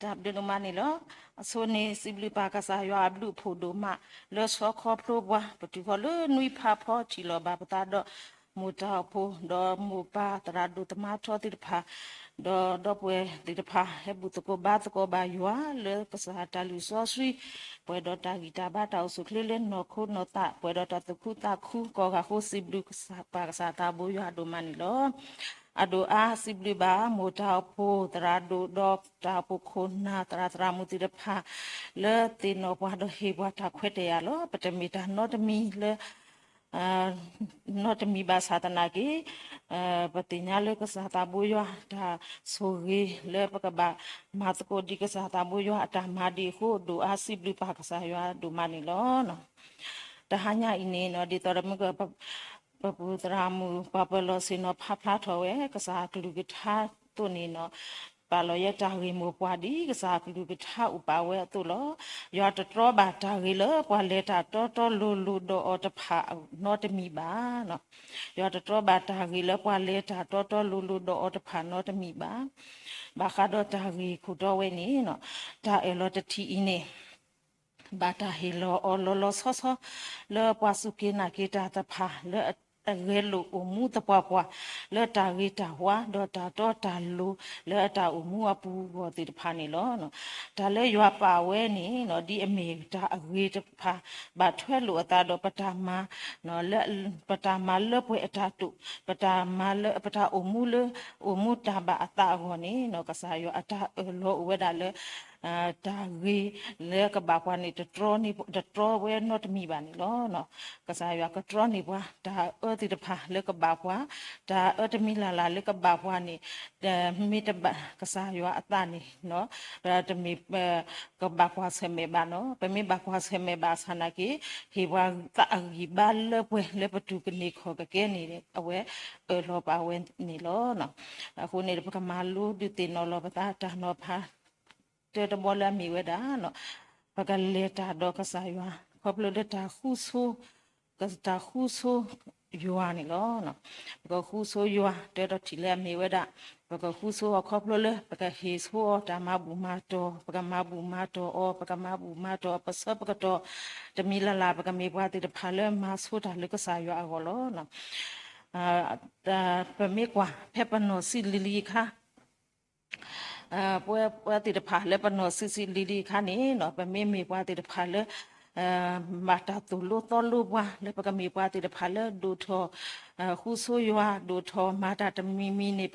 တၢ်ဘျုးဒိၣ်မးန့ၣ်လီၤ. အဆိန့ၣ် စံးဘျုးပၢ်ကစၢ်ယွၤအဘျုးအဖှိၣ်ဒိၣ်မး လၢဆီခီဖျိပှၤ ပတုၤဃီၤလၢနွံဖးဖီ ထံၣ်လိာ်ဘၣ်ပသးဒီး မိၢ်တၢ်အိၣ်ဖှိၣ် ဒီးမိၢ်ပၢ်သရၣ်ဒိၣ်သမါထီသ့ၣ်တဖၣ် ဒီးဒီပုၢ်ဝဲၢ်သ့ၣ်တဖၣ် ဟဲဘူၣ်သကိးဘါသကိးဘၣ်ယွၤ လၢကစၢ်တၢ်လုၢ်စီဆှံ ပှဲၤဒီးတၢ်ဂံၢ်တၢ်ဘါတၢ်အိၣ်ဆူၣ်အိၣ်ချ့လၢနီၢ်ခိနီၢ်သး ပှဲၤဒီးတၢ်သူၣ်ခုသးခု ကိးဂၤဃိ စံးဘျုးပၢ်ကစၢ်သးဘိယွၤဒိၣ်မးန့ၣ်လီၤ. အဒိၣ်အါစံးဘျုးဘၣ် မိၢ်တၢ်အိၣ်ဖှိၣ်သရၣ်ဒိၣ်ဒီးတၢ်အိၣ်ဖှိၣ်ခိၣ်နၢ်သရၣ်သရၣ်မုၣ်သ့ၣ်တဖၣ် လၢသ့ၣ်နီၣ်ပှၤဒီးဟ့ၣ်ပှၤတၢ်ခွဲးတၢ်ယာ်လီၤ. ပတမ့ၢ်တၢ်နီတမံၤလၢ နီတမံၤဘၣ်ဆၣ်သနာ်က့ ပသ့ၣ်ညါလၢကစၢ်သးဘိယွၤတၢ်ဆိၣ်ဂ့ၤ လၢပကဘၣ်မၤသကိးဒ်ကစၢ်သးဘိယွၤအတၢ်မၤဒံးအဃိ ဒိၣ်အါစံးဘျုးပၢ်ကစၢ်ယွၤဒိၣ်မးန့ၣ်လီၤ. တဟါညါအံၤန့ၣ် ဒ်သိးဒီးမ့ၢ်က ပပုၢ်သရၣ်မုၣ် ပှၤပၢၤလီၢ်ဆ့ၣ်နီၤဖးဖျါထီၣ်ဝဲ ကစၢ်ကလုၢ်ကထါသိးန့ၣ်နီၤ ပာ်လီၤယဲတၢ်ဂ့ၢ်မိၢ်ပှၢ်ဒ်ကစၢ်ကလုၢ်ကထါအိၣ်ပာ်ဝဲအသိးလီၤ. ယွၤတတြီဘၣ်တၢ်ဂ့ၤလၢပှၤလဲၤတၢ်တီတီလိၤလိၤဒီးအီၤတဖၣ်နီတမံၤဘၣ်. ယွၤတတြီဘၣ်တၢ်ဂ့ၤလၢပှၤလဲၤတၢ်တီတီလိၤလိၤဒီးအီၤတဖၣ်နီတမံၤဘၣ်. ဘၣ်ဃးဒီးတၢ်ဂ့ၢ်ခိၣ်တီဝဲန့ၣ် တၢ်အၢၣ်လီၤတထံၣ်အံၤန့ၣ် ဘၣ်တၢ်ဟ့ၣ်လီၤအီၤလီၤလီၤဆီဆီ လၢပှၤစူၢ်က့ၤနာ်က့ၤတၢ်တဖၣ် လၢအဂဲၤလိာ်အိၣ်မူသပှၢ်ပှၢ် လၢတၢ်ဂ့ၤတၢ်ဝါ ဒီးတၢ်တီတၢ်လိၤ လၢအတၢ်အိၣ်မူအပူၤအဂီၢ်သ့ၣ်တဖၣ်န့ၣ်လီၤ. တၢ်လၢယွၤပာ်ဝဲန့ၣ် ဒ်အမ့ၢ်တၢ်အဂ့ၤတဖၣ် ဘၣ်ထွဲလိာ်အသးဒီးပတၢ်မၤ လၢပတၢ်မၤလၢပှဲၤအတၢ်တိာ် ပတၢ်မၤလၢပတၢ်အိၣ်မူလၢ အိၣ်မူတၢ်ဘၣ်အသးအဂီၢ်န့ၣ် ကစၢ်ယွၤအတၢ်အၢၣ်လီၤအိၣ်ဝဲဒၣ်လၢ တၢ်ဂ့ၤလၢကဘၣ်ပှၤန့ၣ် တတြီဝဲနီတမံၤဘၣ်န့ၣ်လီၤ. ကစၢ်ယွၤကတြီန့ၢ်ပှၤ တၢ်အၢသ့ၣ်တဖၣ်လၢကဘၣ်ပှၤ တၢ်အၢတမံၤလၢ်လၢ်လၢကဘၣ်ပှၤန့ၣ် မ့ၢ်တဘၣ်ကစၢ်ယွၤအသးန့ၣ် တမ့ၢ် ကဘၣ်ကွၢ်ဆၢၣ်မဲာ်ဘၣ်နီၤ. ပမ့ၢ်ဘၣ်ကွၢ်ဆၢၣ်မဲာ်ဘၣ်ဆၣ်နာ်က့ ဟ့ၣ်ပှၤသးအဂံၢ်ဘါလၢပှဲၤလၢပတူၢ်ကန့ၢ်ခီၣ်ကကဲန့ၣ် အဝဲအၢၣ်လီၤပာ်ဝဲန့ၣ်လီၤ. အဃိန့ၣ် ပကမၤလိဒုးသ့ၣ်နီၣ်လီၤပသးတၢ်နီၤဖး တၢတဘီလၢအမ့ၢ်ဝဲဒၣ် ပကလဲၤတၢ်ဒီးကစၢ်ယွၤ ခီဖျိလၢတၢ်ဃူဆိ တၢ်ဃူဆိယွၤန့ၣ်လီၤ. ပကဃူဆိယွၤ တၢတထံၣ်လၢအမ့ၢ်ဝဲဒၣ် ပကဃူဆိအီၤခီဖျိလၢ ပကဟ့ၣ်ဆိအီၤ တၢ်မၤဘူၣ်မၤတီၢ် ပကမၤဘူၣ်မၤတီၢ်အီၤ ပကမၤဘူၣ်မၤတီၢ်အီၤ ပဆၢပကတီၢ် တမံၤလၢ်လၢ် ပကမ့ၢ်ပှၤသ့ၣ်တဖၣ်လၢမၤဆိတၢ်လၢကစၢ်ယွၤအဂီၢ်လီၤ. ပမ့ၢ်ကွၢ်ဖဲပနီၢ်ဆံးလံၤလံၤအခါ ပဝဲသ့ၣ်တဖၣ်လၢပနီၢ်ဆံးဆံးလံၤလံၤအခါန့ၣ် ပမ့မ့ၢ်ပှၤသ့ၣ်တဖၣ်လၢ ဘၣ်တၢ်သိၣ်လိသီလိပှၤ လၢပကမ့ၢ်ပှၤသ့ၣ်တဖၣ်လၢဒိၣ်ထီၣ် ဃူဆိယွၤ ဒိၣ်ထီၣ်မၤတၢ်တမံၤမံၤန့ၣ်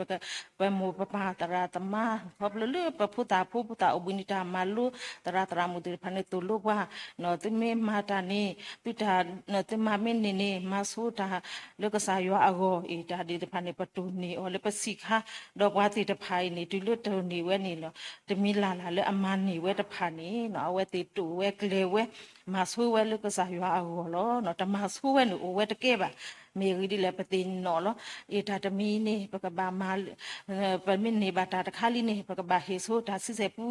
ပမိၢ်ပပၢ်သရၣ်သမါ ခီဖျိလၢပဖိသၣ်ဖိ ဖိသၣ်အိၣ်ဘှံးနံၤတၢ်မၤလိ သရၣ်သရၣ်မုၣ်သ့ၣ်တဖၣ်န့ၣ် သိၣ်လိပှၤ သုမ့ၢ်မၤတၢ်န့ၣ် သုတၢ် သုမၤမ့ၢ်န့ၢ်န့ၣ် မၤဆိတၢ်လၢကစၢ်ယွၤအဂီၢ်အံၤ တၢ်ဒ်သ့ၣ်တဖၣ်န့ၣ် ပတိၢ်န့ၢ်အီၤလၢပစံးခါ ဒီးပှၤသ့ၣ်တဖၣ်အံၤန့ၣ် တုၤလၢတိၢ်န့ၢ်ဝဲန့ၣ်လီၤ. တမံၤလၢ်လၢ်လၢအမၤန့ၢ်ဝဲတဖၣ်န့ၣ် အဝဲသ့ၣ်တိၢ်ဝဲကျဲၤဝဲ မၤဆိဝဲလၢကစၢ်ယွၤအဂီၢ်လီၤ. တမၤဆိဝဲန့ၣ်အိၣ်ဝဲတကဲဘၣ်. မ့ၢ်ဂ့ၢ်ဒ်လဲၣ် ပသ့ၣ်နီၣ်လီၤ. အ့ၣ် တၢ်တမံၤန့ၣ် ပကဘၣ်မၤ ပမ့ၢ်န့ၢ်ဘၣ်တၢ်တခါလံန့ၣ် ပကဘၣ်ဟ့ၣ်ဆိတၢ်ဆံဆဲၣ်ပူ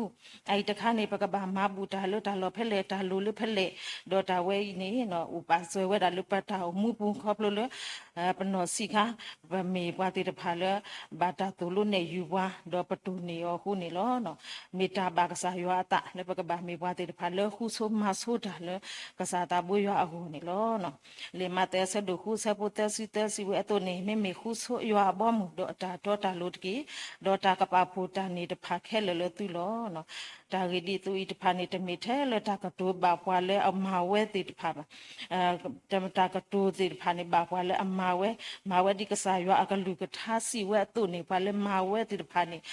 အအံၤတခါန့ၣ် ပကဘၣ်မၤဘူၣ်တၢ်လၢတၢ်လီၢ်ဖဲလဲၣ် တၢ်လိၣ်လၢဖဲလဲၣ် ဒီးတၢ်ဝဲအံၤန့ၣ် အိၣ်ပာ်စၢၤဝဲဒၣ်လၢပတၢ်အိၣ်မူပူၤခီဖျိလၢ ပနီၢ်ဆံးခါ ပမ့ၢ်ပှၤသ့ၣ်တဖၣ်လၢ ဘၣ်တၢ်သိၣ်လိနဲၣ်ယုၤပှၤ ဒီးပတိၢ်န့ၢ်အီၤအဃိန့ၣ်လီၤ. မ့ၢ်တၢ်ဘၣ်ကစၢ်ယွၤအသးလၢပကဘၣ်မ့ၢ်ပှၤသ့ၣ်တဖၣ်လၢဃူဆိမၤဆိတၢ်လၢ ကစၢ်သးဘိယွၤအဂီၢ်န့ၣ်လီၤ. လံာ်မးသဲအဆၢဒိၣ်ဃုအဆၢဖိသၢဆံသၢစံးဝဲအသိးန့ၣ် မ့မ့ၢ်ဃူဆိယွၤအဘီအမုၢ် ဒီးအတၢ်တီတၢ်လိၤတက့ၢ်. ဒီးတၢ်ကပာ်ဖှိၣ်တၢ်န့ၣ်တဖၣ်ခဲလၢာ်လၢသုလီၤ. တၢ်ဂ့ၢ်ဒ်သိးအံၤတဖၣ်န့ၣ် တမ့ၢ်ထဲလၢတၢ်ကတိၤဘၣ်ပှၤလၢအမၤဝဲသ့ၣ်တဖၣ်ဘၣ်. တၢ်ကတိၤသ့ၣ်တဖၣ်န့ၣ် ဘၣ်ပှၤလၢအမၤဝဲ, မၤဝဲဒ်ကစၢ်ယွၤအကလုၢ်ကထါစံးဝဲအသိးန့ၣ် ပှၤလၢမၤဝဲသ့ၣ်တဖၣ်န့ၣ်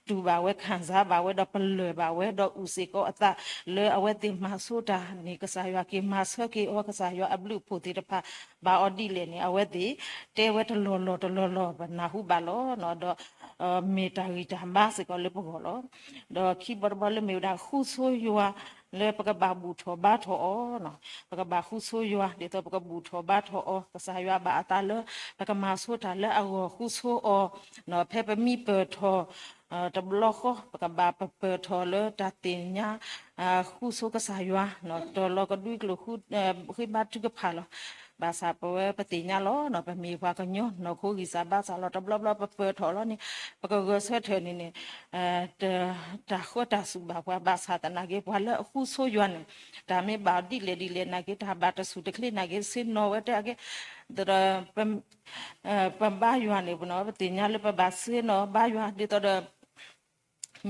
တူၢ်ဘၣ်ဝဲ ခံစားဘၣ်ဝဲ ဒီးပလၢၢ်ဘၣ်ဝဲ ဒီးအုၣ်စ့ၢ်ကီးအသးလၢအဝဲသ့ၣ်မၤဆိတၢ်န့ၣ် ကစၢ်ယွၤက့ၤမၤဆၢက့ၤအီၤ ကစၢ်ယွၤအဘျုးအဖှိၣ်သ့ၣ်တဖၣ် ဘၣ်အီၤဒ်လဲၣ်န့ၣ် အဝဲသ့ၣ်တဲဝဲတလီၢ်လီၢ်တလီၢ်လီၢ် ပနၢ်ဟူဘၣ်လီၤ. ဒီး မ့ၢ်တၢ်ဂံၢ်တၢ်ဘါစ့ၢ်ကီးလၢပဂီၢ်လီၤ. ဒီးခံဘီတဘီလၢမ့ၢ်ဝဲဒၣ်ဃူဆိယွၤ လၢပကဘၣ်ဘူၣ်ထီၣ်ဘါထီၣ်အီၤ, ပကဘၣ်ဃူဆိယွၤ ဒ်သိးပကဘူၣ်ထီၣ်ဘါထီၣ်အီၤ, ကစၢ်ယွၤဘၣ်အသးလၢ ပကမၤဆိတၢ်လၢအဂီၢ်ဃူဆိအီၤ, ဖဲပမံပၢၢ်ထီၣ် တဘျီဃီ ပကဘၣ်ပပၢၢ်ထီၣ်လၢတၢ်သ့ၣ်ညါ ဃူဆိကစၢ်ယွၤ, တီၢ်လီၤကဒွံကျိာ် ဃ့ဘါထုကဖၣ်လီၤ. ဘၣ်ဆၣ်ပဝဲပသ့ၣ်ညါလီၤနီၤ, ပမ့ၢ်ပှၤကညီနီၢ်ခိဂံၢ်စၢ်ဘါစၢ်လီၤ. တဘျီဘျီပပၢၢ်ထီၣ်လီၤန့ၣ် ပကဂဲၤဆၢထၢၣ်န့ၣ်န့ၣ် တၢ်ဃၢတၢ်စူၣ်ဘၣ်ပှၤ ဘၣ်ဆၣ်သနာ်က့ ပှၤလၢအဃူဆိယွၤန့ၣ် တၢ်မ့ၢ်ဘၣ်ဒ်လဲၣ်ဒ်လဲၣ်နာ်က့ တၢ်ဘၣ်တစူၢ်တချ့နာ်က့ ဆ့ၣ်နီၤဝဲတၢ်အက့ ဒီး ပဘါယွၤန့ၣ် ပသ့ၣ်ညါလၢပဘၣ်ဆ့ၣ်နီၤဘါယွၤ ဒ်သိးဒီး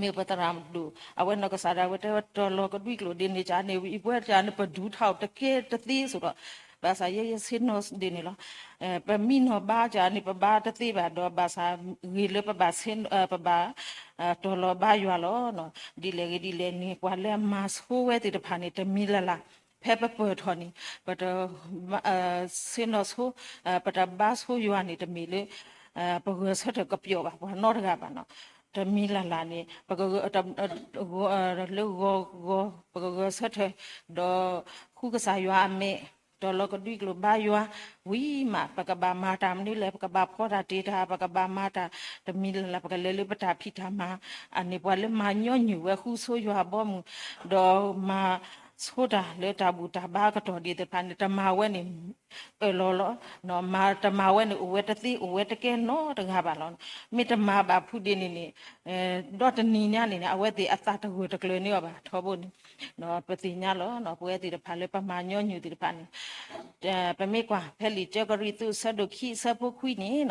မ့ၢ်ပသရၣ်ဒိၣ် အဝဲနီၢ်ကစၢ်ဒၣ်ဝဲတဲဝဲ တီၤလီၤကဒွံကျိာ်ဒ်န့ၣ် ကန့ၣ် အံၤပဝဲကန့ၣ် ပဒူထီၣ်တကဲတသ့စ့ၢ်ဒီး ဘၣ်ဆၣ်ယဲယဆ့ၣ်နီၤဒ်န့ၣ်လီၤ. ပမံနီၤဘါကန့ၣ် ပဘါတသ့ဘၣ်ဒီး ဘၣ်ဆၣ်ဂ့ၤလၢပဘၣ်ဆ့ၣ် ပဘၣ် တီၤလီၤဘါယွၤလီၤ. ဒ်လဲၣ်ဂ့ၤဒ်လဲၣ်န့ၣ် ပှၤလၢအမၤဆိဝဲသ့ၣ်တဖၣ်န့ၣ် တမံၤလၢ်လၢ် ဖဲပပၢၢ်ထီၣ်န့ၣ် ပတ ဆ့ၣ်နီၤဆိ ပတဘါဆိယွၤန့ၣ် တမ့ၢ်လၢ ပဂဲၤဆၢထၢၣ်ကပျီၣ်ဘၣ်ပှၤနီတဂၤဘၣ်နီၤ. တမံၤလၢ်လၢ်န့ၣ် ပက လၢဂီၤဂီၤ ပကဂဲၤဆၢထၢၣ် ဒီးဃုကစၢ်ယွၤအမဲာ် တီၤလီၤကဒွံကျိာ်ဘါယွၤ ဝံၤမး ပကဘၣ်မၤတၢ်မနုၤလဲၣ် ပကဘၣ်ဖီတၢ်တ့ၢ်တၢ် ပကဘၣ်မၤတၢ် တမံၤလၢ်လၢ် ပကလဲၤလၢပတၢ်ဖံးတၢ်မၤ အန့ၣ် ပှၤလၢမၤညီနုၢ်ဝဲဃူဆိယွၤအဘီအမုၢ် ဒီးမၤဆိတၢ်လၢတၢ်ဘူၣ်တၢ်ဘါအကတီၢ်ဒ်သ့ၣ်တဖၣ်န့ၣ် တမၤဝဲန့ၣ် အၢၣ်လီၤလီၤ. မၤတမၤဝဲန့ၣ် အိၣ်ဝဲတသ့ အိၣ်ဝဲတကဲနီတဂၤဘၣ်လီၤ. မ့ၢ်တမၤဘၣ်ဖုးဒ်န့ၣ်န့ၣ် ဒီတနံၤညါန့ၣ်န့ၣ် အဝဲသ့ၣ်အသးတဂၢၢ်တကျၢၤန့ၢ်အီၤဘၣ်ထီဘိန့ၣ် ပသ့ၣ်ညါလီၤ. ပဝဲသ့ၣ်တဖၣ်လၢပမၤညီနုၢ်သ့ၣ်တဖၣ်န့ၣ် ပမ့ၢ်ကွၢ်ဖဲလံာ်ကၠၢကရံၣ်သူး အဆၢဒိၣ်ခံ အဆၢဖိခွံန့ၣ်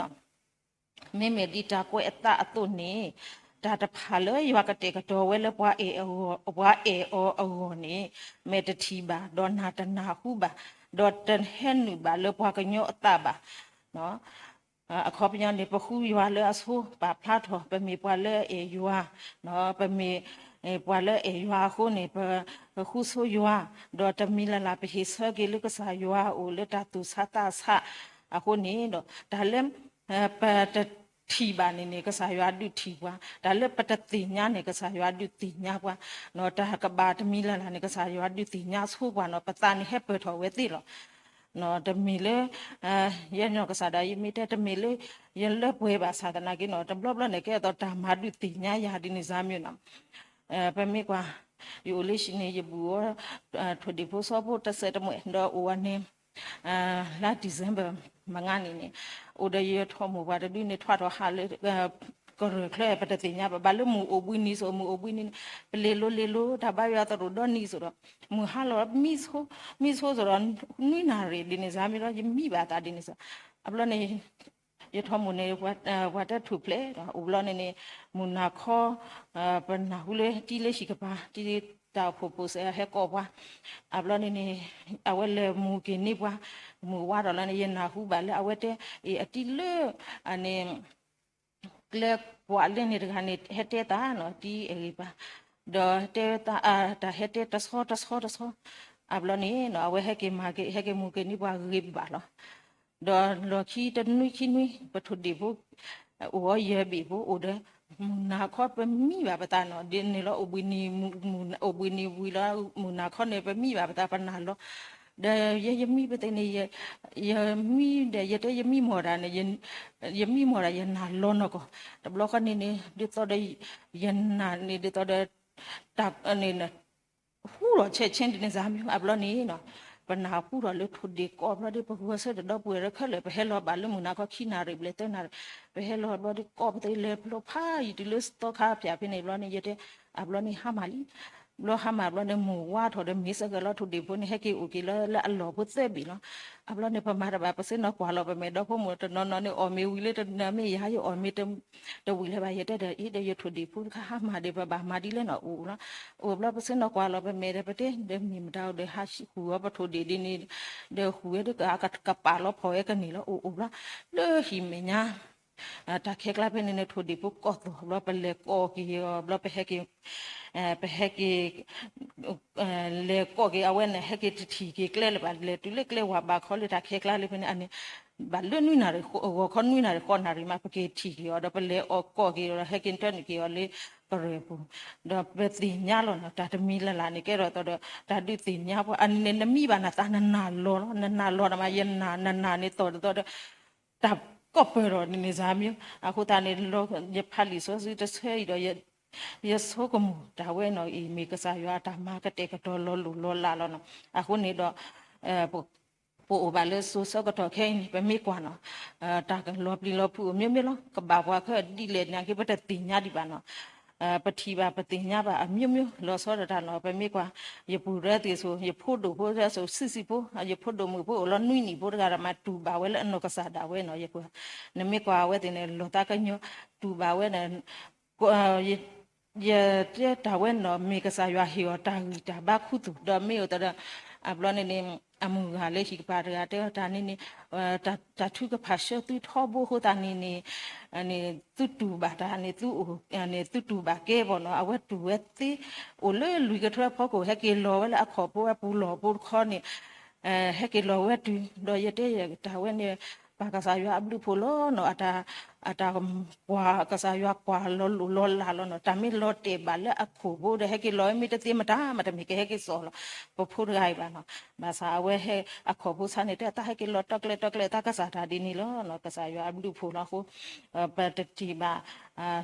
မ့မ့ၢ်ဒ်တၢ်ကွဲးအသးအသိးန့ၣ် တၢ်တဖၣ်လၢယွၤကတဲာ်ကတီၤဝဲလၢပှၤအဲၣ်အဂီၢ် ပှၤအဲၣ်အီၤအဂီၢ်န့ၣ် မ့ၢ်တထံၣ်ဘၣ် ဒီးနၢ်တနၢ်ဟူဘၣ် ဒီးတဟဲနုာ်ဘၣ်လၢပှၤကညီအသးဘၣ်. အခီပညီန့ၣ် ပဃုယွၤလၢအဆိ ပာ်ဖျါထီၣ် ပမ့ၢ်ပှၤလၢအအဲၣ်ယွၤ ပမ့ၢ်ပှၤလၢအအဲၣ်ယွၤအဃိန့ၣ် ပဃူဆိယွၤ ဒီးတမံၤလၢ်လၢ် ပဟ့ၣ်ဆၢက့ၤလၢကစၢ်ယွၤအအိၣ်လၢတၢ်သူၣ်ဆးသးဆးအဃိန့ၣ်ဒီး တၢ်လၢ ပတထံၣ်ဘၣ်န့ၣ်န့ၣ် ကစၢ်ယွၤဒုးထံၣ်ပှၤ, တၢ်လၢပတသ့ၣ်ညါန့ၣ် ကစၢ်ယွၤဒုးသ့ၣ်ညါပှၤ, တၢ်ကဘၣ်တမံၤလၢ်လၢ်န့ၣ် ကစၢ်ယွၤဒုးသ့ၣ်ညါဆိပှၤနီၤ, ပသးန့ၣ်ဟဲပၢၢ်ထီၣ်ဝဲသ့လီၤ. တမ့ၢ်လၢ ယဲနီၢ်ကစၢ်ဒၣ် ယမ့ၢ်တဲတမ့ၢ်လၢ ယလၢပှဲၤဘၣ်ဆၣ်သနာ်က့နီၤ, တဘျီဘျီန့ၣ် ကဲအသိးတၢ်မၤဒုးသ့ၣ်ညါယၤဒ်န့ၣ်စါမ့ၢ်နီၤ. ပမ့ၢ်ကွၢ် ယအိၣ်လၢဟံၣ်န့ၣ် ယဘူးအီၤ ထိၣ်ဒံၣ်ဖိစီဖိတစဲးတမှဲာ် ဒီးအိၣ်ဝဲန့ၣ် လါ December မုၢ်နံၤန့ၣ်န့ၣ် အိၣ်ဒီးယထီၣ်မိၢ်ပှၢ်တဒုန့ၣ် ထွးထီၣ်ဟးလၢ ကရၢၢ်ချၢ ပတသ့ၣ်ညါဘၣ် ဘၣ်လၢမုၢ်အိၣ်ဘှံးနံၤစိၤ မုၢ်အိၣ်ဘှံးနံၤန့ၣ် ပလဲၤလိၤလဲၤလိၤ တၢ်ဘါယွၤသရိာ်ဒီနံၤစိၤဒီး မုၢ်ဟါလီၤ မံဆိ မံဆိစိၤဒီး နွံနၣ်ရံၣ်ဒ်န့ၣ်စါမ့ၢ်ဒီး ယမံဘၣ်သးဒ်န့ၣ်စါ အဘျီန့ၣ် ယထီၣ်မိၢ်န့ၣ် ပှၤတထူၣ်ဖျဲး အိၣ်ဘျီန့ၣ်န့ၣ် မုၢ်နၤခီ ပနၢ်ဟူလၢတံၤလၢဟံၣ်ကပၤ တံၤတၢ်အိၣ်ဖှိၣ်ဖိစဲးဟဲကိးပှၤ အဘျီန့ၣ်န့ၣ် အဝဲလဲၤမူက့ၤန့ၢ်ပှၤ မုၢ်ဝါထီၣ်လီၤန့ၣ် ယနၢ်ဟူဘၣ်လၢအဝဲတဲ အံၤအတံၤလၢ အန့ၣ် ကျဲကွၢ်လၢန့ၣ်တဂၤန့ၣ် ဟဲတဲသးနီၤ တံၤအဂ့ၢ်ပၢ် ဒီးတဲဝဲသး တၢ်ဟဲတဲတဆီတဆီတဆီ အဘျီန့ၣ်နီၤ အဝဲဟဲက့ၤမၤက့ၤ ဟဲက့ၤမူက့ၤန့ၢ်ပှၤဂ့ၤဘၣ်လီၤ. ဒီးလီၢ်ခံတနွံခံနွံ ပထိၣ်ဒံၣ်ဖိ အိၣ်အီၤယဲၢ်ဘ့ၣ်ဖိအိၣ်ဒီး မုၢ်နၤခီပမံဘၣ်ပသးနီၤ ဒ်န့ၣ်လီၤ အိၣ်ဘှံးနံၤဝံၤလီၤ မုၢ်နၤခီန့ၣ် ပမံဘၣ်ပသး ပနၢ်လီၤ ဒီးယဲယမံပသ့ၣ်န့ၣ် ယမံဒီး ယတဲယမံမီၢ်ဒၣ်န့ၣ် ယမံမီၢ်ဒၣ်ယနၢ်လီၤနီၢ်ကီၢ် တဘျီဃီန့ၣ်န့ၣ် ဒ်သိးဒီး ယနၢ်န့ၣ် ဒ်သိးဒီး တၢ်န့ၣ် ဟူထီၣ်ဆဲးဆ့ဒ်န့ၣ်စါမ့ၢ် အဘျီန့ၣ်နီၤ ပနၢ်ဟူထီၣ်လၢထိၣ်ဒံၣ်ကိးဘျီဒီး ပဂီၤဆၢတဒီပုၢ်ဝဲၢ်ခဲလၢာ် ပဟဲလီၤဘၣ်လၢမုၢ်နၤခီခံနၣ်ရံၣ်ဘျဲၣ်သၢနၣ်ရံၣ် ပဟဲလီၤဘျီဒီးကိးပသ့လဲၤဖျိဖးယံာ်တုၤလၢသီခါဖၠၣ်ဖဲန့ၣ်ဘျီန့ၣ် ယတဲ အဘျီန့ၣ်ဟါမၢ်လံ ဘျီဟါမၢ်ဘျီန့ၣ် မုၢ်ဝါထီၣ်ဒီးမ့ၢ်စ့ၢ်ကီးလီၤ ထိၣ်ဒံၣ်ဖိန့ၣ် ဟဲက့ၤအိၣ်က့ၤလၢလၢအလီၢ်ဖိသၢဘ့ၣ်လီၤ. အဘျီန့ၣ် ပမၤတဘၣ် ပဆ့ၣ်နီၤကွၢ်လီၤ ပမဲာ်ဒီဖိမိၢ်တနီၤနီၤန့ၣ် အီၣ်မ့ၤဝံၤလၢတနၢ်မ့ၢ်ယၤ ယအီၣ်မ့ၤတဝံၤလၢၤဘၣ် ယတဲဒီး အ့ ဒီးယထိၣ်ဒံၣ်ဖိတခါဟါမၢ်ဒီး ပဘၣ်မၤဒ်လဲၣ်နီၤ အိၣ်လီၤ. အိၣ်ဘျီပဆ့ၣ်နီၤကွၢ်လီၤ ပမဲာ်ဒီးပတဲ ဒီးမ့ၢ်မတၤအိၣ်ဒီးဟးဃုာ်အီၤ ပထိၣ်ဒံၣ်ဒ်န့ၣ် ဒီးဃုာ်ဝဲဒီးကပာ်လီၤဖီၣ်ဝဲကန့ၢ်လီၤ အိၣ်အိၣ်ဘျီ လၢဟံၣ်မဲာ်ညါ တၢ်ခဲကျါဖဲန့ၣ်န့ၣ် ထိၣ်ဒံၣ်ဖိကိးသီၣ်ဘျီ ပလဲၤကိးက့ၤအီၤဘျီ ပဟဲက့ၤ ပဟဲက့ၤ လဲၤကိးက့ၤအဝဲန့ၣ် ဟဲက့ၤတထံၣ်က့ၤကျဲလၢၤဘၣ် လဲၤတုၤလၢကျဲဝၤဘးခီလၢတၢ်ခဲကျါလၢဖဲန့ၣ် အန့ၣ် ဘၣ်လၢနွံနၣ်ရံၣ် ဂီၤခီနွံနၣ်ရံၣ်ဃိးနၣ်ရံၣ်မး ပက့ၤထံၣ်က့ၤအီၤဒီး ပလဲၤအီၤကိးက့ၤအီၤဒီး ဟဲက့ၤတၢနုာ်က့ၤအီၤလၢကရၢၢ်ပူၤ ဒီးပသ့ၣ်ညါလီၤနီၤ တၢ်တမံၤလၢ်လၢ်န့ၣ် ကဲထီၣ်သိးဒီး တၢ်ဒုးသ့ၣ်ညါပှၤ အန့ၣ်နမံဘၣ်နသးနနၢ်လီၤလီၤ နနၢ်လီၤနမး ယနၢ် နနၢ်န့ၣ်သိးတသိးဒီး တၢ်ကိးပၢၢ်ထီၣ်န့ၣ်န့ၣ်စါမ့ၢ် အဃိသတးန့ၣ် ယဖးလံာ်စီဆှံတဆၢအံၤဒီး ယဆိကမိၣ်တၢ်ဝဲနီၤအံၤ မ့ၢ်ကစၢ်ယွၤအတၢ်မၤကတဲာ်ကတီၤလီၤလိၢ်လီၤလးလီၤနီၤ အဃိန့ၣ်ဒီး ပ ပအိၣ်ဘၣ်လၢစိၤဆၢကတီၢ်ခဲအံၤန့ၣ် ပမ့ၢ်ကွၢ်နီၤ, တၢ်ကလီၤပျံၤလီၤဖုးအမျိုးမျိုးလီၤ, ကဘၣ်ပှၤခဲဒ်လဲၣ်န့ၣ်က့ ပတသ့ၣ်ညါဒံးဘၣ်နီၤ. ပထံၣ်ဘၣ်ပသ့ၣ်ညါဘၣ် အမျိုးမျိုး လီၤဆီဒၣ်တၢ်နီၤ. ပမ့ၢ်ကွၢ် ယပုၢ်ရဲသ့ၣ်စိၤ ယဖိဒိၣ်ဖိဒၣ်စိၤ ဆံးဆံးဖိ, ယဖိဒိၣ်မုၣ်ဖိအိၣ်လီၤနွံနံၣ်ဖိတဂၤဒီး မ့ၢ်တူၢ်ဘၣ်ဝဲလၢအနီၢ်ကစၢ်ဒၣ်ဝဲနီၤ. ယကွၢ် နမ့ၢ်ကွၢ်အဝဲသ့ၣ်န့ၣ် လီၤသးကညီၤ တူၢ်ဘၣ်ဝဲန့ၣ် ယတဲတၢ်ဝဲနီၤ မ့ၢ်ကစၢ်ယွၤဟ့ၣ်အီၤတၢ်ဂံၢ်တၢ်ဘါခူသူၣ် ဒီးမ့ၢ်အိၣ်တဒီး အဘျီန့ၣ်န့ၣ် အမုၢ်ဂၤလၢဟံၣ်ကပၤတဂၤတဲအီၤတၢ်န့ၣ်န့ၣ် တၢ်ထုကဖၣ်ဆှၢသုထီဘိအဃိသတးန့ၣ်န့ၣ် သုတူၢ်ဘၣ်တၢ်န့ၣ် သုအိၣ်န့ၣ် သုတူၢ်ဘၣ်ကဲဘၣ်နီၤ. အဝဲတူၢ်ဝဲသ့ အိၣ်လၢလွံၢ်ကထၢဖီခိၣ် ဟဲက့ၤလီၤဝဲလၢအခီၣ်ဖိဝဲပူၤလီၢ်ဖိတခီန့ၣ် ဟဲက့ၤလီၤဝဲတုၤ ဒီးယတဲယတၢ်ဝဲန့ၣ် ပၢ်ကစၢ်ယွၤအဘျုးအဖှိၣ်လီၤနီၤ. အတၢ် အတၢ်ကွၢ်ကစၢ်ယွၤကွၢ်လီၤလိၢ်လီၤလးလီၤနီၤ. တၢ်မ့ၢ်လီၤတဲာ်ဘၣ်လၢအခီၣ်ဖိဒီး ဟဲက့ၤလီၤဝဲမ့ၢ်တသ့မတၤ မတမ့ၢ်ကဟဲက့ၤစိာ်လီၤ ပဖိတဂၤအံၤဘၣ်နီၤ. ဘၣ်ဆၣ်အဝဲဟဲအခီၣ်ဖိဆါန့ၣ် တဲတၢ်ဟဲက့ၤလီၤတီကျဲတီကျဲ တၢ်ကစၢ်တၢ်ဒ်န့ၣ်လီၤနီၤ. ကစၢ်ယွၤအဘျုးအဖှိၣ်လီၤအဃိ ပတထံၣ်ဘၣ်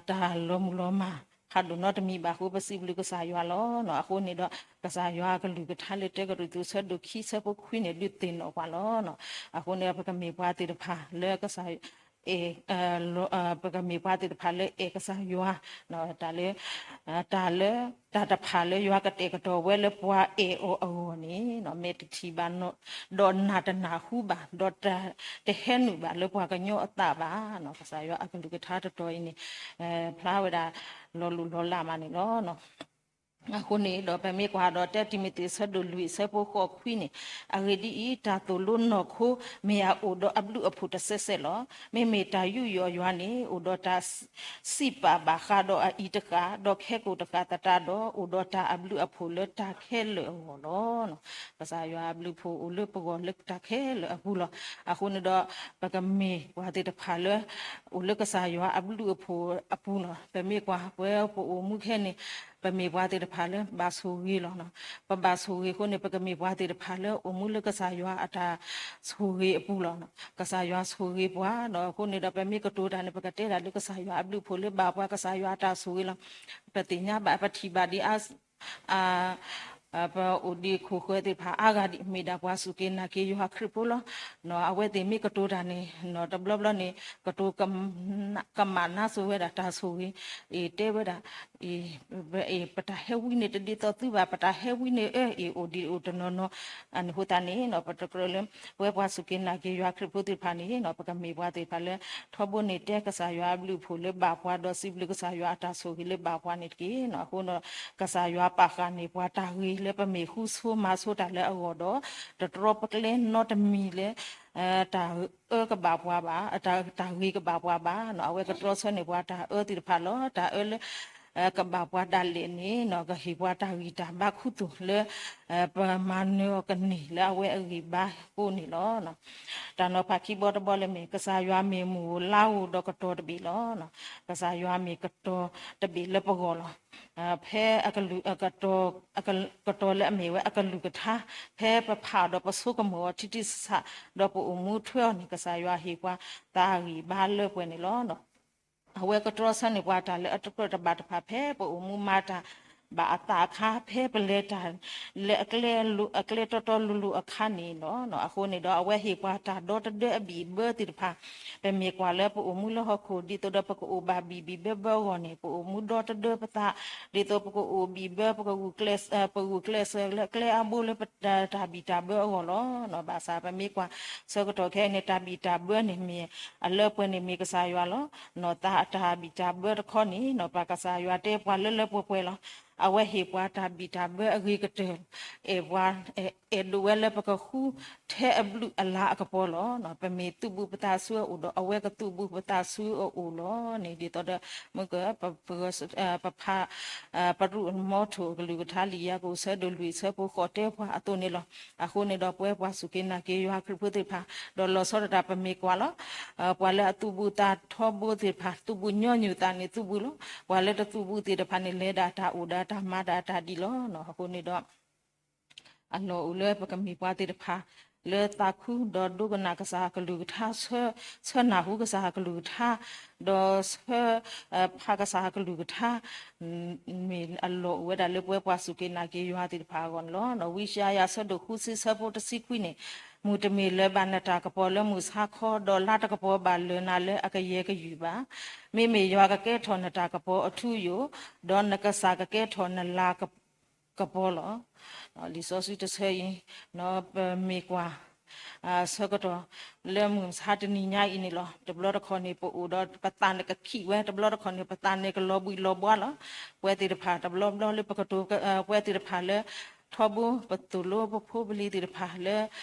တၢ်လီၤမုၢ်လီၤမၢ် ဖးဒိၣ်နီတမံၤဘၣ်အဃိ ပစံးဘျုးကစၢ်ယွၤလီၤနီၤ. အဃိန့ၣ်ဒီး ကစၢ်ယွၤအကလုၢ်ကထါလၢတၢကရံၣ်သူး ဆၢဒိၣ်ခံ ဆၢဖိခွံန့ၣ် ဒုးသ့ၣ်နီၣ်ပှၤလီၤနီၤ. အဃိန့ၣ်ဒီး ပကမ့ၢ်ပှၤသ့ၣ်တဖၣ်လၢကစၢ် ပကမ့ၢ်ပှၤသ့ၣ်တဖၣ်လၢအဲၣ်ကစၢ်ယွၤ တၢ်လၢ တၢ်လၢ တၢ်တဖၣ်လၢယွၤကတဲာ်ကတီၤဝဲလၢပှၤအဲၣ်အီၤအဂီၢ်န့ၣ် မ့ၢ်တထံၣ်ဘၣ်နီၤ ဒီးနၢ်တနၢ်ဟူဘၣ် ဒီးတဟဲနုာ်ဘၣ်လၢပှၤကညီအသးဘၣ်နီၤ. ကစၢ်ယွၤအကလုၢ်ကထါတတီၤအံၤန့ၣ် ဖျါဝဲဒၣ်လီၤလိၢ်လီၤလးမးန့ၣ်လီၤ. အဃိန့ၣ်ဒီး ပမ့ၢ်ကွၢ်ဒီး တၢတံၤမသ့း ဆၢဒိၣ်လွံၢ် ဆၢဖိဃိးခွံန့ၣ်, အဂ့ၢ်ဒ်အံၤ, တၢ်သိၣ်လိနီၢ်ခိ မ့ၢ်အအိၣ်ဒီးအဘျုးအဖှိၣ်တစဲးစဲးလီၤ. မ့မ့ၢ်တၢ်ယူးယီၣ်ယွၤန့ၣ် အိၣ်ဒီးတၢ်စံးပာ်ဘၣ်ဃးဒီးအအံၤတဃၣ်, ဒီးခဲကိာ်တဃၣ်သတးဒီး အိၣ်ဒီးတၢ်အဘျုးအဖှိၣ်လၢတၢ်ခဲလၢာ်အဂီၢ်လီၤ. ကစၢ်ယွၤအဘျုးအဖှိၣ်အိၣ်လၢပဂီၢ်လၢတၢ်ခဲလၢာ်အပူၤလီၤ. အဃိန့ၣ်ဒီး ပကမ့ၢ်ပှၤသ့ၣ်တဖၣ်လၢ အိၣ်လၢကစၢ်ယွၤအဘျုးအဖှိၣ်အပူၤလီၤ. ပမ့ၢ်ကွၢ်ပဝဲပအိၣ်မူခဲန့ၣ် ပမ့ၢ်ပှၤသ့ၣ်တဖၣ်လၢဘၣ်ဆိၣ်ဂ့ၤလီၤ. ပဘၣ်ဆိၣ်ဂ့ၤအဃိန့ၣ် ပကမ့ၢ်ပှၤသ့ၣ်တဖၣ်လၢအိၣ်မူလၢကစၢ်ယွၤအတၢ်ဆိၣ်ဂ့ၤအပူၤလီၤ. ကစၢ်ယွၤဆိၣ်ဂ့ၤပှၤဒီး အဃိန့ၣ်ဒီး ပမ့ၢ်ကတိၤတၢ်န့ၣ် ပကတဲဒၣ်လၢကစၢ်ယွၤအဘျုးအဖှိၣ်လၢဘၣ်ပှၤ ကစၢ်ယွၤအတၢ်ဆိၣ်ဂ့ၤလီၤ. ပသ့ၣ်ညါဘၣ် ပထံၣ်ဘၣ်ဒ်အါ ပအိၣ်ဒံးခိၣ်ဃၢၤသ့ၣ်တဖၣ်အါဂၤဒံး မ့ၢ်ဒၣ်ပှၤစူၢ်က့ၤနာ်က့ၤယွၤခရံာ်ဖိလီၤ. အဝဲသ့ၣ်မ့ၢ်ကတိၤတၢ်န့ၣ် တဘျီဘျီန့ၣ် ကတိၤ ကမၣ်နါစိၤဝဲဒၣ်တၢ်ဆိၣ်ဂ့ၤ, အတဲဝဲဒၣ် ပတၢ်ဟဲဝံန့ၣ်တဒ်သိးသုဘၣ်, ပတၢ်ဟဲဝံန့ၣ်အၢ အံၤအိၣ်ဒံးအိၣ်တနီၤနီၤ, အန့ၣ်အဃိသတးန့ၣ် ပတကြၢးလၢ ပဝဲပှၤစူၢ်က့ၤနာ်က့ၤယွၤခရံာ်ဖိသ့ၣ်တဖၣ်န့ၣ် ပကမ့ၢ်ပှၤသ့ၣ်တဖၣ်လၢ ထီဘိန့ၣ်တဲကစၢ်ယွၤအဘျုးအဖှိၣ်လၢဘၣ်ပှၤ ဒီးစံးဘျုးကစၢ်ယွၤအတၢ်ဆိၣ်ဂ့ၤလၢဘၣ်ပှၤန့ၣ်တက့ၢ်. အဃိဒီး ကစၢ်ယွၤပာ်ဃာ်န့ၢ်ပှၤတၢ်ဂ့ၤလၢပမ့ၢ်ဃူဆိမၤဆိတၢ်လၢအဂီၢ်ဒီး တတြီပကျဲနီတမံၤလၢ တၢ်အၢကဘၣ်ပှၤဘၣ်, တၢ်ဂ့ၤကဘၣ်ပှၤဘၣ်. အဝဲကတြီဆၢန့ၢ်ပှၤတၢ်အၢသ့ၣ်တဖၣ်လီၤ. တၢ်အၢလၢ ကဘၣ်ပှၤဒၣ်လဲာ်န့ၣ် ကဟ့ၣ်ပှၤတၢ်ဂံၢ်တၢ်ဘါခူသူၣ်လၢ ပမၤနၢၤအီၤကန့ၢ်လၢအဝဲအဂံၢ်ဘါအဃိန့ၣ်လီၤ. တၢ်နီၤဖးခံဘီတဘီလၢမ့ၢ် ကစၢ်ယွၤမ့ၢ်မုၢ်ဧိၤလါဧိၤဒီးကတီၤတဘ့ၣ်လီၤ. ကစၢ်ယွၤမ့ၢ်ကတီၤတဘ့ၣ်လၢပဂီၢ်လီၤ. ဖဲအကလုၢ် ကတီၤလၢအမ့ၢ်ဝဲအကလုၢ်ကထါ ဖဲပဖးဒီးပဆိကမိၣ်အီၤထံထံဆးဆး ဒီးပအိၣ်မူထွဲအီၤန့ၣ် ကစၢ်ယွၤဟ့ၣ်ပှၤတၢ်ဂံၢ်ဘါလၢပှဲၤန့ၣ်လီၤ. အဝဲကတြီဆၢန့ၢ်ပှၤတၢ်လၢအတကြၢးတဘၣ်တဖၣ် ဖဲပအိၣ်မူမၤတၢ်ဘၣ်အသးအခါ ဖဲပလဲၤတၢ်လၢအကျဲတီတီလိၤလိၤအခါန့ၣ်လီၤ. အဃိန့ၣ်ဒီး အဝဲဟ့ၣ်ပှၤတၢ်ဒီတဒၢအဘံၣ်အဘၢသ့ၣ်တဖၣ် ပမ့ၢ်ကွၢ်လၢပအိၣ်မူလၢဟီၣ်ခိၣ် ဒ်သိးဒီးပကအိၣ်ဘၣ်ဘံၣ်ဘံၣ်ဘၢဘၢအဂီၢ်န့ၣ် ပအိၣ်မူဒီတဒၢပသး ဒ်သိးပကအိၣ်ဘံၣ်ဘၢ ပကဂုာ်ကျဲးစၢးလၢကျဲအါဘိလၢပတၢ်ဘံၣ်တၢ်ဘၢအဂီၢ်လီၤ. ဘၣ်ဆၣ်ပမ့ၢ်ကွၢ်ဆၢကတီၢ်ခဲအံၤန့ၣ် တၢ်ဘံၣ်တၢ်ဘၢန့ၣ်မ့ၢ် အလၢပှဲၤန့ၣ်မ့ၢ်ကစၢ်ယွၤလီၤ. နီၢ်သးအတၢ်ဘံၣ်တၢ်ဘၢတခီန့ၣ် နီၢ်ပၢ်ကစၢ်ယွၤတဲပှၤလၢလၢပှဲၤပှဲၤလီၤ. အဝဲဟ့ၣ်ပှၤတၢ်ဘံၣ်တၢ်ဘၢအဂ့ၤကတၢၢ် အဲၣ်ပှၤ အဲၣ်ဒိးဝဲလၢပကဃုထဲအဘျုးအလၤအကပီၤလီၤ. ပမ့ၢ်သုးဘူးပသးဆူအအိၣ်ဒီး အဝဲကသုးဘူးပသးဆူအအိၣ်လီၤန့ၣ် ဒ်သိးဒီး မ့ၢ်က ပဖး ပရူးမီထိၣ်အကလုၢ်ကထါလံာ်ယၤကိာ်ဆၢဒိၣ်လွံၢ်ဆၢဖိဃိးတဲပှၤအသိးန့ၣ်လီၤ. အဃိန့ၣ်ဒီး ပဝဲပှၤစူၢ်က့ၤနာ်က့ၤယွၤခရံာ်ဖိသ့ၣ်တဖၣ် ဒီးလီၤဆီဒၣ်တၢ်ပမ့ၢ်ကွၢ်လီၤ. ပှၤလၢအသုးဘူးသးထီဘိသ့ၣ်တဖၣ် သုးဘူးညီနုၢ်သးန့ၣ်သုးဘူးလီၤ. ပှၤလၢတသုးဘူးသ့ၣ်တဖၣ်န့ၣ် လဲၤဒၣ်တၢ်အိၣ်ဒၣ်တၢ်မၤဒၣ်တၢ်ဒ်လီၤ. အဃိန့ၣ်ဒီး အလီၢ်အိၣ်လၢပကမ့ၢ်ပှၤသ့ၣ်တဖၣ် လၢသးခုဒီးဒိကနၣ်ကစၢ်အကလုၢ်ကထါ, ဆၢနၢ်ဟူကစၢ်အကလုၢ်ကထါ, ဒီးဆၢဖးကစၢ်အကလုၢ်ကထါ, မ့ၢ်အလီၢ်အိၣ်ဝဲဒၣ်လၢပဝဲပှၤစူၢ်က့ၤနာ်က့ၤယွၤသ့ၣ်တဖၣ်အဂီၢ်န့ၣ်လီၤ. ဝံယၡါယၤအဆၢဒိၣ်ဃုဆံဆၢဖိတဆံခွံန့ၣ်, မုၢ်တမ့ၢ်လၢၤဘၣ်နတၢ်ကပီၤလၢမုၢ်ဆါခီ, ဒီးလါတကပီၤဘၣ်လၢၤနၤလၢအကယဲၢ်ကယုၢ်ဘၣ်. မ့မ့ၢ်ယွၤကကဲထီၣ်နတၢ်ကပီၤအထူအယိာ်, ဒီးနကစၢ်ကကဲထီၣ်နလၤကပီၤလီၤ. လံာ်စီဆှံတဆၢအံၤ, ပမ့ၢ်ကွၢ် ဆၢကတီၢ်လၢမုၢ်မဆါတနံၤညါအံၤန့ၣ်လီၤ. တဘျီတခီၣ်န့ၣ် ပအိၣ်ဒီးပသးန့ၣ်ကခံးဝဲ, တဘျီတခီၣ်န့ၣ် ပသးန့ၣ်ကလီၤဘှံးလီၤဘှါလီၤ. ပဝဲသ့ၣ်တဖၣ် တဘျီဘျီလၢပကတိၤ, ပဝဲသ့ၣ်တဖၣ်လၢ ထီဘိပသိၣ်လိပဖိပလံၤသ့ၣ်တဖၣ်လၢ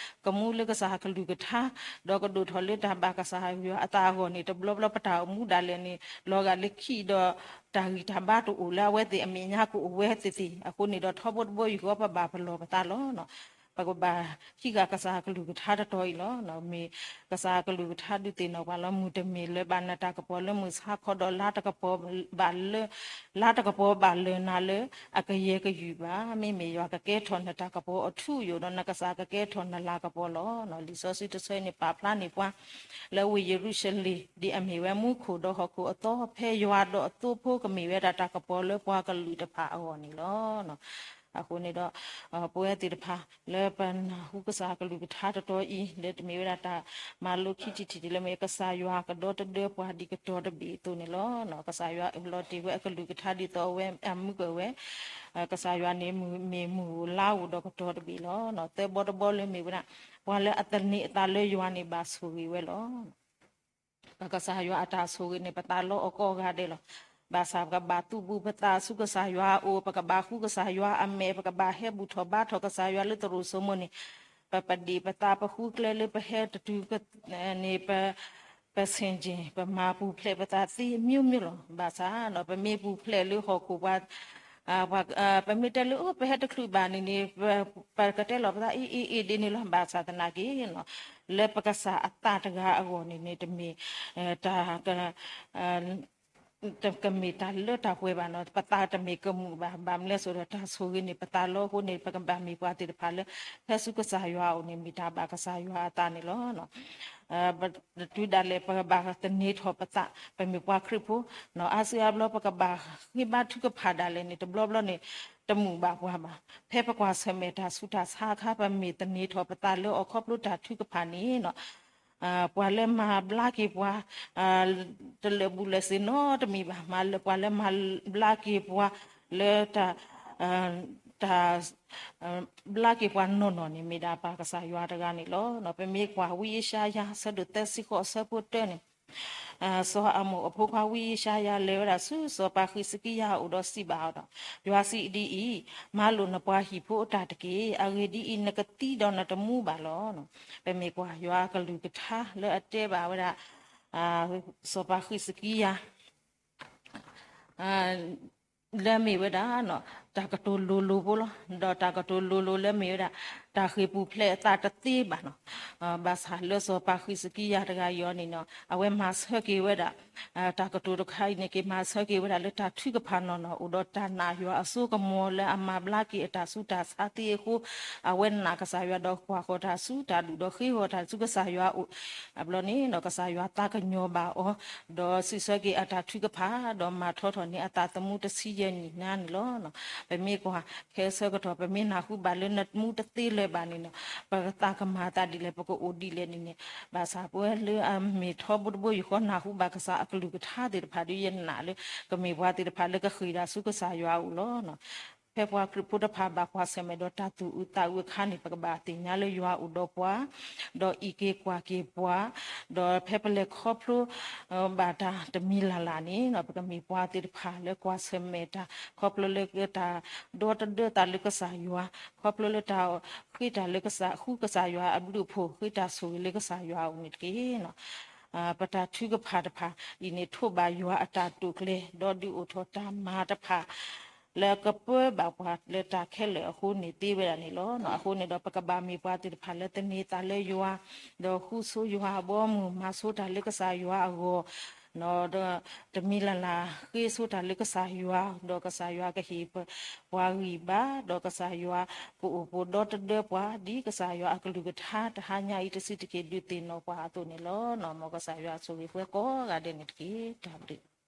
ကမူလၢကစၢ်အကလုၢ်ကထါ, ဒီးကဒိၣ်ထီၣ်လၢတၢ်ဘၣ်ကစၢ်ယွၤအသးအဂီၢ်န့ၣ် တဘျီဘျီပတၢ်အိၣ်မူဒၣ်လဲာ်န့ၣ် လီၤဂာ်လၢခံးဒီး တၢ်ဂံၢ်တၢ်ဘါတအိၣ်လၢအဝဲသ့ၣ်အမဲာ်ညါကအိၣ်ဝဲသ့ၣ်သ့ၣ်အဃိန့ၣ်ဒီး ထီဘိတဘိယူၢ်ဃီပဘၣ်ပလီၢ်ပသးလီၤ. ပကဘၣ်ဟံးဃာ်ကစၢ်အကလုၢ်ကထါတတီၤအံၤလီၤ. မ့ၢ်ကစၢ်အကလုၢ်ကထါဒုးသ့ၣ်နီၣ်ပှၤလၢ မုၢ်တမ့ၢ်လၢၤဘၣ်နတၢ်ကပီၤလၢမုၢ်ဆါခီဒီး လါတကပီၤဘၣ်လၢ လါတကပီၤဘၣ်လၢၤနၤလၢ အကယဲၢ်ကယုၢ်ဘၣ်. မ့မ့ၢ်ယွၤကကဲထီၣ်နတၢ်ကပီၤအထူအယိာ်ဒီး နကစၢ်ကကဲထီၣ်နလၤကပီၤလီၤ. လံာ်စီဆှံတဆၢန့ၣ် ပာ်ဖျါန့ၢ်ပှၤ လၢဝ့ၢ်ယရူၤၡလ့ၣ် ဒ်အမ့ၢ်ဝဲမူခိၣ်ဒီးဟီၣ်ခိၣ်အသီ ဖဲယွၤဒီးအသိဖိကမ့ၢ်ဝဲဒၣ်တၢ်ကပီၤလၢပှၤကလုာ်တဖၣ်အဂီၢ်န့ၣ်လီၤ. အဃိန့ၣ်ဒီး ပဝဲသ့ၣ်တဖၣ်လၢပနၢ်ဟူကစၢ်အကလုၢ်ကထါတတီၤအံၤ လၢတမ့ၢ်ဝဲဒၣ်တၢ်မၤလိခံထံၣ်ထံၣ်ဒ်လၢမ့ၢ်ကစၢ်ယွၤကဒီတဒၢပှၤဒ်ကတီၤတဘ့ၣ်အသိးန့ၣ်လီၤ. ကစၢ်ယွၤလီၤတ့ၢ်ဝဲအကလုၢ်ကထါဒ်သိးအဝဲအမုၢ်ကဝဲ, ကစၢ်ယွၤန့ၣ်မ့ၢ်မုၢ်ဧိၤလါဧိၤဒီးကတီၤတဘ့ၣ်လီၤ. သၢဘီတဘီလၢမ့ၢ်ဝဲဒၣ် ပှၤလၢအသန့ၤအသးလၢယွၤန့ၣ်ဘၣ်ဆိၣ်ဂ့ၤဝဲလီၤ. ပကစၢ်ယွၤအတၢ်ဆိၣ်ဂ့ၤန့ၣ် ပသးလီအီၤကိးဂၤဒဲးလီၤ. ဘၣ်ဆၣ်ပကဘၣ်သုးဘူးပသးဆူကစၢ်ယွၤအအိၣ်, ပကဘၣ်ဃုကစၢ်ယွၤအမဲာ်, ပကဘၣ်ဟဲဘူၣ်ထီၣ်ဘါထီၣ်ကစၢ်ယွၤလၢသရိာ်စိမိၤန့ၣ်, ပပဒ့ၣ်ပသးပဃုကျဲလၢပဟဲတတုၤန့ၣ် ပ ပဆ့ၣ်ကၠ့ၣ် ပမၤပူၤဖျဲးပသးသ့မျိုးမျိုးလီၤ. ဘၣ်ဆၣ်ဒီး ပမ့ၢ်ပူၤဖျဲးလၢဟီၣ်ခိၣ်ပှၤ ပှၤ ပမ့ၢ်တဲလၢ အိၣ် ပဟဲတချုးဘၣ်န့ၣ်န့ၣ် ပကတဲလီၤပသးအ့ၣ်အ့ၣ်အ့ၣ်ဒ်န့ၣ်လီၤ. ဘၣ်ဆၣ်သနာ်က့ လၢပကစၢ်အသးတဂၤအဂီၢ်န့ၣ်န့ၣ် တမ့ၢ် တၢ် ကမ့ၢ်တၢ်လၢတၢ်ပှဲၤဘၣ်နီၤ, ပသးတမ့ၢ်ကမူၣ်ဘၣ်. ဘၣ်မနုၤလဲၣ်ဆိုဒီး တၢ်ဆိၣ်ဂ့ၤန့ၣ် ပသးလီအဃိန့ၣ် ပကဘၣ်မ့ၢ်ပှၤသ့ၣ်တဖၣ်လၢ ဟဲဆူကစၢ်ယွၤအအိၣ်န့ၣ် မ့ၢ်တၢ်ဘၣ်ကစၢ်ယွၤအသးန့ၣ်လီၤ. ပတုၤဒၣ်လဲာ် ပကဘၣ်သန့ၤထီၣ်ပသး ပမ့ၢ်ပှၤခရံာ်ဖိ အါစုအါဘျီ ပကဘၣ်ဃ့ဘါထုကဖၣ်ဒၣ်လဲာ်န့ၣ် တဘျီဘျီန့ၣ် တမုာ်ဘၣ်ပှၤဘၣ်. ဖဲပကွၢ်ဆၢၣ်မဲာ်တၢ်ဆူးတၢ်ဆါအခါ ပမ့ၢ်သန့ၤထီၣ်ပသးလၢအီၤခီဖျိတၢ်ထုကဖၣ်န့ၣ် ပှၤလၢမၤဘျါက့ၤပှၤ တလၢာ်ဘူးလၢာ်စ့ၢ်နီတမံၤဘၣ်. မ့ၢ်လၢပှၤလၢမၤဘျါက့ၤပှၤလၢတၢ် တၢ် ဘျါက့ၤပှၤနီၢ်နီၢ်န့ၣ် မ့ၢ်ဒၣ်ပၢ်ကစၢ်ယွၤတဂၤန့ၣ်လီၤ. ပမ့ၢ်ကွၢ်ဝံယၡါယၤ အဆၢဒိၣ်သၢဆံဃိး အဆၢဖိတၢန့ၣ် စီၤအၤမိၣ်အဖိခွါဝံယၡါယၤ လဲၤဝဲဒၣ်ဆူစီၤပၤဃံးစကံယၤအအိၣ်ဒီးစံးဘၣ်အီၤဒီး, ယွၤစံးဒ်အံၤ, မၤလိာ်နပှၤဟံၣ်ဖိအတၢ်တက့ၢ်. အဂ့ၢ်ဒ်အံၤ, နကသံဒီးနတမူဘၣ်လီၤ. ပမ့ၢ်ကွၢ်ယွၤအကလုၢ်ကထါလၢအတဲဘၣ်ဝဲဒၣ် စီၤပၤဃံးစကံယၤ လၢမ့ၢ်ဝဲဒၣ် တၢ်ကတိၤလိၤလိၤဖိလီၤ. ဒီးတၢ်ကတိၤလိၤလိၤလၢမ့ၢ်ဝဲဒၣ် တၢ်ဃ့ၢ်ပူၤဖျဲးအသးတသ့ဘၣ်နီၤ. ဘၣ်ဆၣ်လၢစီၤပၤဃံးစကံယၤတဂၤအံၤန့ၣ်နီၤ အဝဲမၤဆၢက့ၤဝဲဒၣ် တၢ်ကတိၤတခါအံၤန့ၣ်က့ၤ မၤဆၢက့ၤဝဲဒၣ်လၢတၢ်ထုကဖၣ်နီၢ်နီၢ် အိၣ်ဒီးတၢ်နာ်ယွၤအစိကမီၤလၢအမၤဘျါက့ၤအတၢ်ဆူးတၢ်ဆါသ့အဃိ အဝဲနာ်ကစၢ်ယွၤဒီးကွၢ်ဃီၤတၢ်ဆူးတၢ်ဒူၣ်ဒီးဃ့အီၤတၢ်ဆူကစၢ်ယွၤအအိၣ် အဘျီန့ၣ်ဒီး ကစၢ်ယွၤသးကညီၤဘၣ်အီၤ ဒီးစံးဆၢက့ၤအတၢ်ထုကဖၣ် ဒီးမၤထီထီၣ်န့ၢ်အသးသမူတဆံယဲၢ်နံၣ်ညါန့ၣ်လီၤ. ပမ့ၢ်ကွၢ်ခဲဆၢကတီၢ် ပမ့ၢ်နၢ်ဟူဘၣ်လၢနမူတသ့လၢၤဘၣ်န့ၣ်ဒီး ပသးကမၤသးဒ်လဲၣ် ပကအိၣ်ဒ်လဲၣ်န့ၣ်န့ၣ် ဘၣ်ဆၣ်ပဝဲလၢအမ့ၢ်ထီဘိတဘိယူၢ်ဃီနၢ်ဟူဘၣ်ကစၢ်အကလုၢ်ကထါသ့ၣ်တဖၣ်ဒီး ယနာ်လၢ ကမ့ၢ်ပှၤသ့ၣ်တဖၣ်လၢကဃ့ၢ်ဒၣ်ဆူကစၢ်ယွၤအအိၣ်လီၤ. ဖဲပှၤခရံာ်ဖိတဖၣ်ဘၣ်ကွၢ်ဆၢၣ်မဲာ်ဒီးတၢ်သူၣ်အုးသးအုးအခါန့ၣ် ပကဘၣ်သ့ၣ်ညါလၢယွၤအိၣ်ဒီးပှၤ ဒီးအံးက့ၤကွၢ်က့ၤပှၤ ဒီးဖဲပလဲၤခီဖျိ ဘၣ်တၢ်တမံၤလၢ်လၢ်န့ၣ် ပကမ့ၢ်ပှၤသ့ၣ်တဖၣ်လၢကွၢ်ဆၢၣ်မဲာ်တၢ် ခီဖျိလၢတၢ်ဒီတဒၢသးလၢကစၢ်ယွၤ ခီဖျိလၢတၢ်ဃ့တၢ်လၢကစၢ် ဃုကစၢ်ယွၤအဘျုးအဖှိၣ် ဃ့တၢ်ဆိၣ်ဂ့ၤလၢကစၢ်ယွၤအအိၣ်န့ၣ်တက့ၢ်. ပတၢ်ထုကဖၣ်တဖၣ်အံၤန့ၣ် ထိးဘၣ်ယွၤအတၢ်တိာ်ကျဲၤ ဒီးဒုးအိၣ်ထီၣ်တၢ်မၤတဖၣ် လၢကပၢဘၣ်ပှၤလၢတၢ်ခဲလၢာ်အဃိန့ၣ်သ့ဝဲဒၣ်န့ၣ်လီၤ. အဃိန့ၣ်ဒီး ပကဘၣ်မ့ၢ်ပှၤသ့ၣ်တဖၣ်လၢသန့ၤသးလၢယွၤ, ဒီးဃူဆိယွၤအဘီအမုၢ်, မၤဆိတၢ်လၢကစၢ်ယွၤအဂီၢ်, ဒီးတမံၤလၢ်လၢ်ဃ့ဆိတၢ်လၢကစၢ်ယွၤ, ဒီးကစၢ်ယွၤကဟ့ၣ်ပှၤဂံၢ်ဘါ, ဒီးကစၢ်ယွၤကအိၣ်ဖှိၣ်ဒီသဒၢပှၤ ဒ်ကစၢ်ယွၤအကလုၢ်ကထါတဟါညါအံၤတစုတက့ၢ် ဒုးသ့ၣ်နီၣ်ပှၤအသိးန့ၣ်လီၤ. မ်ကစၢ်ယွၤဆိၣ်ဂ့ၤပှၤကိးဂၤဒဲးန့ၣ်တက့ၢ်. တၢ်ဘျုး